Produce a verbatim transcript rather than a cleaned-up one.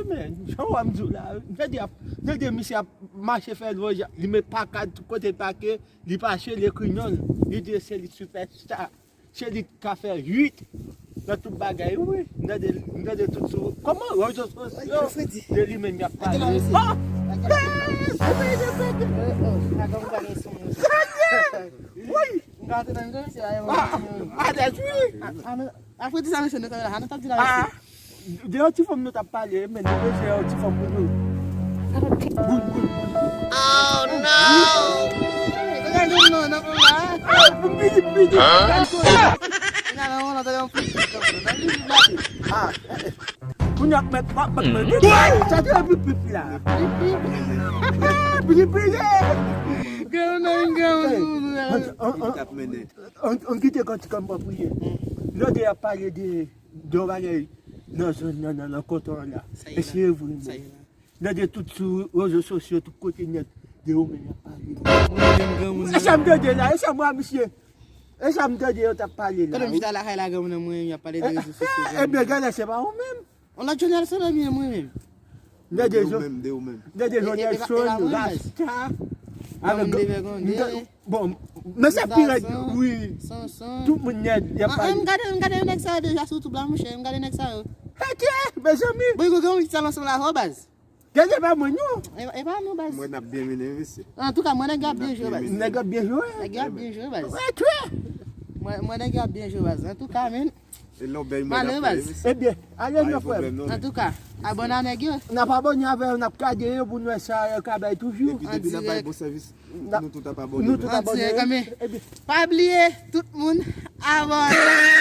Men, jan w wè m di w la, m tande ap, tande misye ap mache fè lwoj, li met pakad tout kote l pake, li pa chele kriminèl, li di se li sipèsta, se li k ka fè uit nan tout bagay, wi. M tande, m tande tout sou, kòman, rezo sosyo, se li menm y ap pale. Ah! Wi! Ah, ah, dèt, wi! Apre di sa, mesye, nou ta la, nou ta di la, mesye. De yon ti fanm nou t ap pale, men nou bezwen yon ti fanm pou nou. Boul, boul, boul. Oh, no! Gade non, nan fanm la. Ah, pou piti, piti. Gade non, nan yon piti. Ah, eh, eh. Kounye a mèt, mèt, mèt, mèt. Sa te yon pipi la. Pipi. Pipi. Gade non, gade non. An, an, an, an, an kite kantik an pou priye. Lòt y ap pale de, de yon bagay nan zòn nan, nan, nan koton an la. Sa ye la. Eseye vre, sa ye la. Nan de tout sou rezo sosyo, tout kote nèt, de ou menm y ap pale. Mwen menm granmoun nan. E sa m tande la, e sa m wè misye. E sa m tande yo t ap pale la. Pandan m chita lakay la, granmoun nan, mwen menm y ap pale de rezo sosyo. Ebyen, gade, se pa ou menm. On lòt Jonelson, ebyen, mwen menm. Nan de zòn, nan de zòn Nelson, Rasta. Bon, men sa pi rèd, wi. Tout moun nèt, y ap pale. M gade, m gade nèg sa yo deja sou YouTube la, monchè. M gade nèg sa yo. Etye, mezanmi. Bon, yo gen yon ti talon sou la, ho, baz. Gade pa mwen, non. E, e pa nou, baz. Mwen n ap byen mennen, mesye. Antouka, mwen nèg yo ap byen jwe, baz. Nèg yo ap byen jwe. Nèg yo ap byen jwe, baz. Etye. Mwen, mwen nèg yo ap byen jwe, baz. Antouka, men. E lè w bèy mwen n ap fè, mesye. Ebyen, ale non, frè m. Antouka, abòne a nèg yo. N ap abòne avè yo, n ap gade yo pou n wè sa yo ka bay toujou. Epi depi n ap bay bon sèvis, nou tout ap abòne. Nou tout abòne. An dirèk, men. Ebyen. Pa bliye, tout moun abòne.